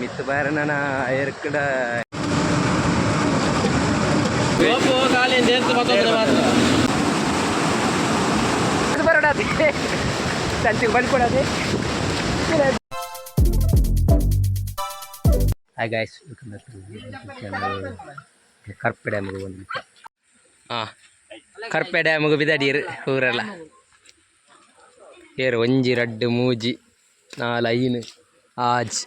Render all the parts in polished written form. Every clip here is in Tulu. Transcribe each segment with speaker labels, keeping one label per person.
Speaker 1: ಮಿತ್ತು ಬಾರನ ಎರ್ಕಡ ಬರೋಡಾತಿ ಸಂಚಿಗೆ ಬಲ್ಕೊಡಾತಿ. Hi guys, welcome back to channel. Karpe ಡ್ಯಾಮ್ಗೆ ಒಂದು ಹಾಂ, ಕರ್ಪೆ ಡ್ಯಾಮ್ಗೆ ಬಿದಡೀರು ಊರೆಲ್ಲ ಏರು. ಒಂಜಿ, ರಡ್ಡು, ಮೂಜಿ, ನಾಲ್, ಐನು, ಆಜ್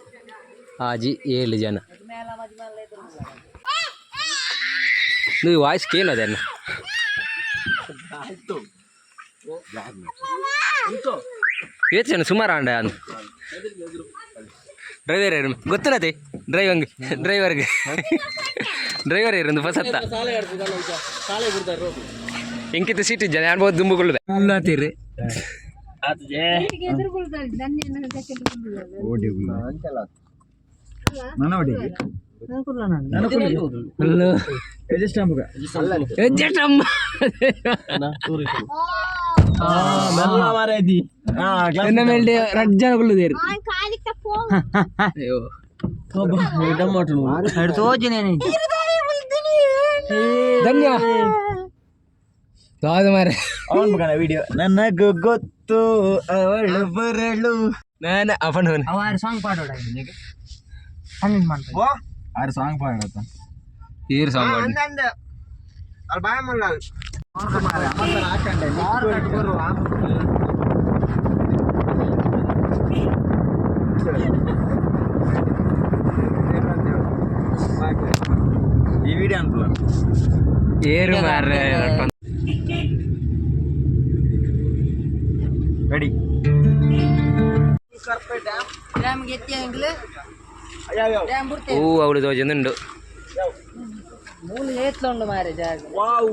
Speaker 1: ಆಜಿ, ಏಳು ಜನ. ನೀವು ವಾಯ್ಸ್ ಕೇಳೋದನ್ನ ಏತ್ ಜನ ಸುಮಾರು ಅಂಡ. ಡ್ರೈವರ್ ಯಾರು ಗೊತ್ತಿಲ್ಲತೆ? ಡ್ರೈವಂಗ್ ಡ್ರೈವರ್ಗೆ ಡ್ರೈವರ್ ಇರಂದು ಫಸತ್ತ ಇಂಕಿತ ಸೀಟ್ ಜನ ಅನ್ಬೋದು. ದುಂಬುಕೊಳ್ಳುವೆ ಅಲ್ಲಾತೀರಿ. ಅಮ್ಮ. ಎನ್ನ ಮೇಲೆ ರಡ್ಡ್ ಜನ ಕುಳ್ಳುದೇರು. ಅಯ್ಯೋ. ಧನ್ಯ ದಾದ ಮಾರೆ.
Speaker 2: ವಿಡಿಯೋ ನನಗೂ ಗೊತ್ತು, ಅವಳು ಬರಳು.
Speaker 1: ನಾನು ಅವನು
Speaker 3: ಅವಾರು ಸಾಂಗ್ ಪಾಡೋಡ.
Speaker 2: ಆರು ಸಾಂಗ್ ಪಾಡತ್ತ.
Speaker 1: ಈರು ಸಾಂಗ್.
Speaker 2: ಈ ವಿಡಿಯೋ ಅನ್ಪುಲ.
Speaker 1: ಏರು ಮಾರ್ರೆ.
Speaker 2: ರೆಡಿ.
Speaker 1: ಹೂ ಅವಳು ದೋಜೊಂದುಂಡು.
Speaker 2: ವಾವ್,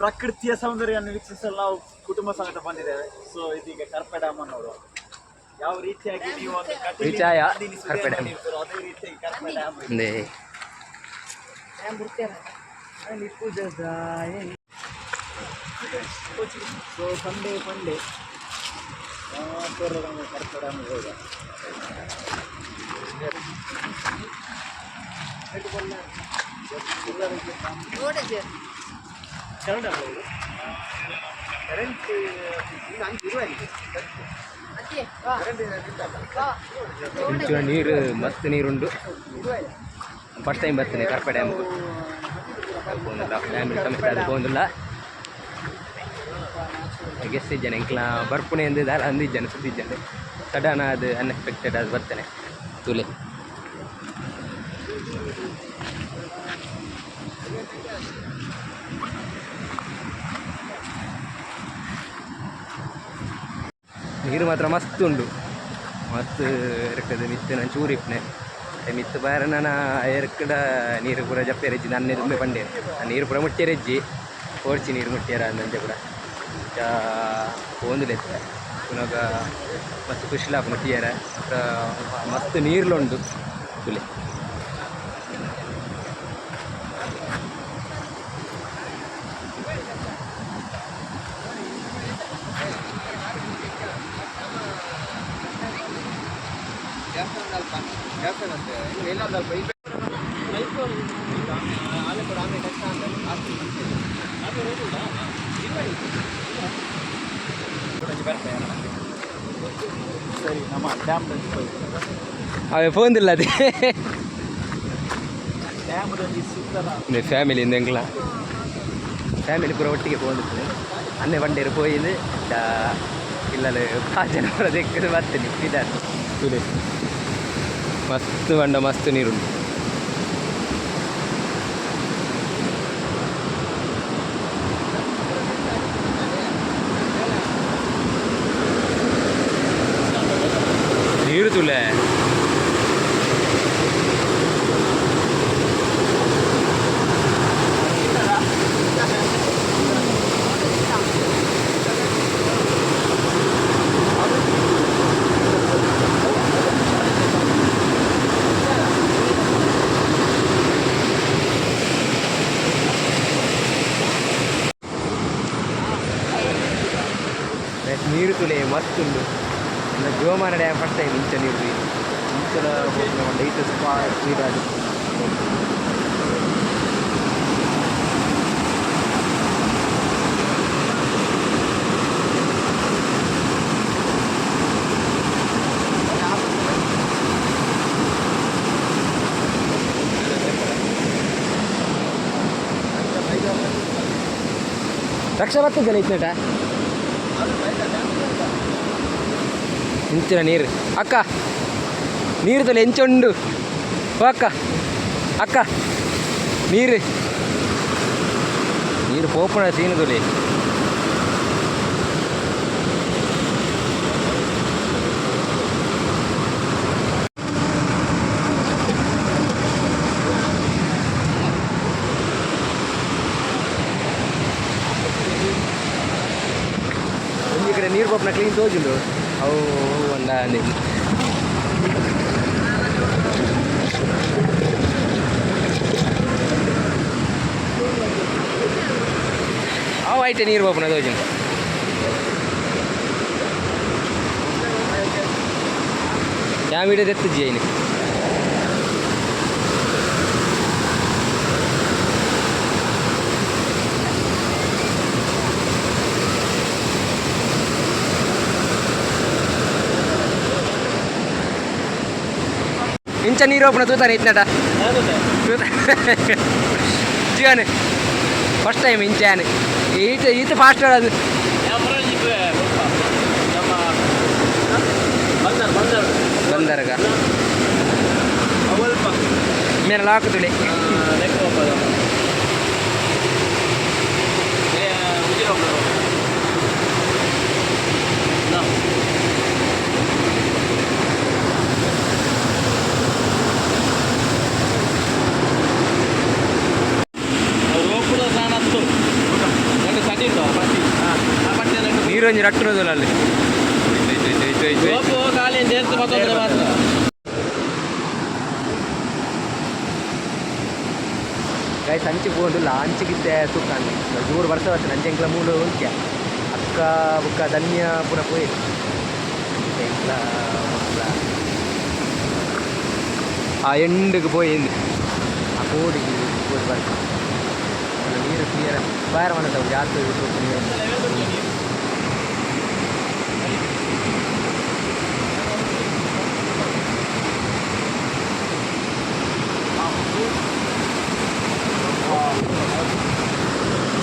Speaker 2: ಪ್ರಕೃತಿಯ ಸೌಂದರ್ಯವನ್ನು ವೀಕ್ಷಿಸಲು ನಾವು ಕುಟುಂಬ ಸಮೇತ ಬಂದಿದ್ದೇವೆ. ಸೊ ಇದೀಗ ಕರ್ಪೆ ಡ್ಯಾಮ್ ಅನ್ನು ನೋಡುವ. ಯಾವ ರೀತಿಯಾಗಿ ನೀವು ಒಂದು ಕಟೀಲಿನ
Speaker 1: ವಿಚಾಯ
Speaker 2: ನಂದಿನಿ ಸುರಿಯ
Speaker 1: ಕರ್ಪೆ ಡ್ಯಾಮ್.
Speaker 2: ನೋಡಿರ್ತೀರೋ, ಅದೇ ರೀತಿಯಾಗಿ ಕರ್ಪೆ ಡ್ಯಾಮ್.
Speaker 1: ಅಂದೇ.
Speaker 2: ಸೊ ಸಂಡೇ ಸಂಡೇ ಕರ್ಪೆ ಡ್ಯಾಮ್ ಹೋಗ.
Speaker 1: ಇಂಚಿನ ನೀರು, ಮಸ್ತ್ ನೀರುಂಡು. ಫಸ್ಟ್ ಟೈಮ್ ಬರ್ತೇನೆ ಕರ್ಪೆ ಡ್ಯಾಮ್ಗೆ. ಪೋಂದುಲ್ಲ, ಫ್ಯಾಮಿಲಿ ಸಮೇತ ಅದು ಪೋಂದುಲ್ಲ. ಗೆಸ್ಟ್ ಇಜ್ಜಾನೆ ಎಂಕ್ಲ ಬರ್ಪುಣೆ ಎಂದು ದಾಲ ಅಂದಿದ್ದಾನೆ, ಸುದ್ದಿದ್ದಾನೆ. ಸಡನ್ ಅದು ಅನ್ಎಕ್ಸ್ಪೆಕ್ಟೆಡ್ ಅದು ಬರ್ತೇನೆ. ತುಲೆ ನೀರು ಮಾತ್ರ ಮಸ್ತ್ ಉಂಡು, ಮಸ್ತ್ ಇರ್ತದೆ. ಮಿತ್ತು ನಾನು ಚೂರು ಇಪ್ಪನೆ ಮಿತ್ತು ಬಾರ. ನಾನು ಎರ್ಕಡ ನೀರು ಪೂರ ಜಪ್ಪೆರೆಜ್ಜಿ. ನನ್ನ ತುಂಬೆ ಪಂಡೆ ಆ ನೀರು ಪೂರ ಮುಟ್ಟಿರೆಜ್ಜಿ ಓಡ್ಚಿ ನೀರು ಮುಟ್ಟಿಯರ ಅಂದಂಚ ಪೂರ ಪೋಂದುಲೆತ್ತ ಪುನಗ ಮಸ್ತ್ ಖುಷಿಲಾಪುಂಡು ತೀಯರ. ಮಸ್ತ್ ನೀರ್ಲುಂಡು ತುಲೆ.
Speaker 2: ಸರಿ, ನಮ್ಮ ಡ್ಯಾಮ್.
Speaker 1: ಅವೇ ಫೋನ್ದಿಲ್ಲ ಅದೇ.
Speaker 2: ಡ್ಯಾಮ್ ಸುತ್ತಲ.
Speaker 1: ಫ್ಯಾಮಿಲಿ ಇಂದ ಎಂಕ್ಲ ಫ್ಯಾಮಿಲಿ ಪೂರ ಒಟ್ಟಿಗೆ ಪೋಂದಿತ್ತು. ಅನ್ನೆ ಬಂಡೇರು ಪೋಯಿದು ಇಲ್ಲಲ್ಲಿ ಪಾಚನ ಪೂರ ದೆಕ್ಕದು ಬರ್ತೇನೆ ಇದಾರೆ. ತುಲೆ ಮಸ್ತ್ ಬಂಡ, ಮಸ್ತ್ ನೀರುಂಟು. ನೀರು ತುಲೆ. ನೀರು ತುಲೆ ಮಸ್ತ್ ಉಂಡು. ಜೋಮಾನ ಡ್ಯಾಮ್ ಫಸ್ಟ್ ಟೈಮ್ ಇಂಚ ನೀರು. ಇಂಚ ಇಂಚಲ ಲೈಟ್ ಸ್ಪೀಡ್ ಆದ್. ರಕ್ಷಾ ಬರ್ತದಲ್ಲ ಇತ್ನಟ ಇಂಚಿನ ನೀರು ಅಕ್ಕ, ನೀರು ತೊಲೆ ಎಂಚ ಉಂಡು. ಓ ಅಕ್ಕ, ಅಕ್ಕ, ನೀರು ನೀರು ಪೋಪುನ ಸೀನು ತೊಲೆ. ಒಂಜಿ ಕಡೆ ನೀರು ಪೋಪುನ ಕ್ಲೀನ್ ತೋಜುಂಡು. ಅವು ಒಂದ ಅವು ಐತೆ ನೀರು ಪೋಪುನ ತೋಜುಂಡು. ಯಾ ವಿಡಿಯೋ ತೆತ್ತುಜಿ ಐನು. ಇಂಚ ನೀರು ಓಪನ ತೂತಾನೆ ಇತ್ನಟ ತೂತ ಜೀವನ. ಫಸ್ಟ್ ಟೈಮ್ ಇಂಚ ಯಾನ್ ಈತ ಈತ ಫಾಸ್ಟ್ ಅದು. ಬಂದರಗ ಮೇಲೆ ಲಾಕ್ ತುಳಿ. ನೀರು ಒಂಜಿ ರಟ್ಟುನದಲ್ಲ ಅಲ್ಲಿ. ಗೈಸ್, ಅಂಚೆ ಪೋಂಡು ಲಾಂಚಿಗಿತ್ತೆ ತೂಕಾಂಡ್. ಜೋರು ವರ್ಷ ಬರ್ತದೆ. ಅಂಚೆ ಮೂಲು ಉಂತ್ಯ ಅಕ್ಕ ಬುಕ್ಕ ಧನ್ಯ ಪೂರ ಪೋಯಿರು. ಎಂಕ್ಲ ಬೊಕ್ಕ ಆ ಎಂಡುಗೆ ಪೋಯಿಂದು ಆ ಕೋಡಿಗೆ ಪೋದು ಬರ್ತ. ನೀರು ಕ್ಲಿಯರ್ ಬಾರ ಮನದವು ಜಾತ್ರೆ. ನೀರು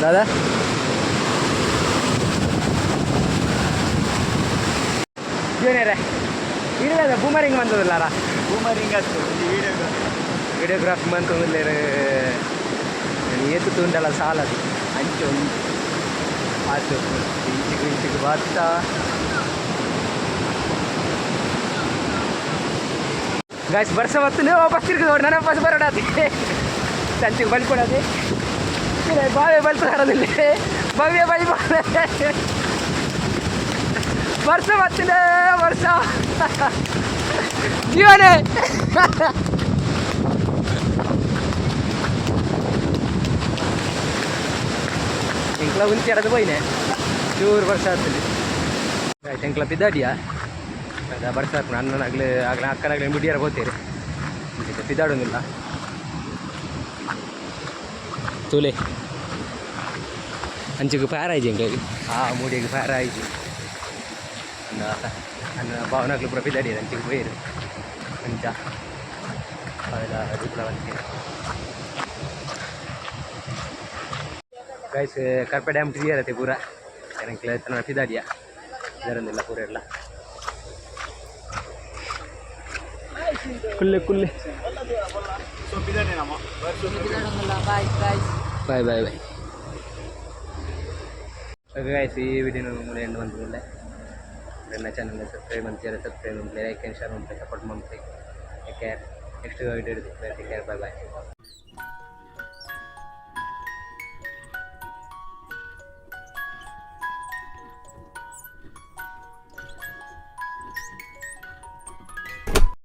Speaker 1: ದಾದಾ ಜೀವನೇರೆ ಇಲ್ಲ ಬೂಮರಿಂಗ್ ಬಂತದಲ್ಲಾರ.
Speaker 2: ಬೂಮರಿಂಗ್ ಆಯ್ತು ವಿಡಿಯೋಗ್ರಾಫಿ.
Speaker 1: ವಿಡಿಯೋಗ್ರಾಫಿ ಮಂತೊಂದುಲ್ಲೆರ್. ಏತು ತೂಂಡಲ ಸಾಲದು. ಅಂಚೆ ಒಂಜಿ ಆತು ಇಂಚಿಗ್ ಇಂಚಿಗ್ ಬತ್ತ. ಗಾಯ್ಸ್, ಬರ್ಸ ಬತ್ತುಂಡು. ಓ ಬಸ್ ತಿರ್ಗುದು ನನ್ನ ಬಸ್ ಬರೋಡಾತಿ. ಸಂಚಿಗೆ ಬಲ್ಕೊಡದೆ ಬಾವೆ ಬಲ್ಪದಾರದಿಲ್ಲ. ಭವ್ಯ ಬಲಿ ವರ್ಷ ಬತ್ತಿದೆ ವರ್ಷ ಜೀವನೇ. ಎಂಕ್ಲ ಉಂಚಿ ಅಡದು ಪೋಯಿನೆ. ಚೂರು ವರ್ಷ ಆಗ್ತದೆ. ಆಯ್ತು, ಎಂಕ್ಲ ಪಿದಾಡಿಯಾ ಅದ ವರ್ಷ ಹಾಕೊಂಡು ಅಣ್ಣನಾಗ್ಲಿ ಆಗಲಿ ಅಕ್ಕನಾಗ್ಲಿ ಬಿಡಿಯಾರ ಹೋಗ್ತೀರಿ. ಪಿದಾಡೋದಿಲ್ಲ ತೂಲೆ. ಅಂಚಿಗೆ ಫೇರ್ ಆಯ್ತು ಎಂಕ್ಲೆಗ್. ಆ ಮೂಡಿಗೆ ಫೇರ್ ಆಯ್ತು. ಅನ್ನ ಅನ್ನ ಭಾವನಾಗ್ಲು ಪೂರ ಪಿದಾಡಿ ಅಂಚಿಗೆ ಪೋಯಿರು. ಅಂಚ ಅವೆಲ್ಲ ದೂಪುಲ ಬಂತೀರಿ. ಗೈಸ್, ಕರ್ಪೆ ಡ್ಯಾಮ್ ಕ್ಲಿಯರ್ ಐತೆ ಪೂರ. ಎಂಕ್ಲೆ ತನ್ನ ಪಿದಾಡಿಯ ಇದರನ್ನೆಲ್ಲ ಪೂರ ಎಲ್ಲ ಕುಲ್ಲೆ ಕುಲ್ಲೆ.
Speaker 2: ಸೊ ಬಿದ್ದಾನೆ ನಮ್ಮ.
Speaker 3: Bye bye.
Speaker 1: Bye bye bye. Okay guys, ಈ ವಿಡಿಯೋ ಮೂಲೆ ಎಂಡ್ ಬಂದಿಲ್ಲ. ನನ್ನ ಚಾನಲ್ ಸಬ್ಸ್ಕ್ರೈಬ್ ಅಂತೀರ, ಸಬ್ಸ್ಕ್ರೈಬ್ ಮಾಡಿ, ಲೈಕ್ ಆ್ಯಂಡ್ ಶೇರ್ ಮಾಡಿ, ಸಪೋರ್ಟ್ ಮಾಡಿ. Take care. Next video take care. Bye bye.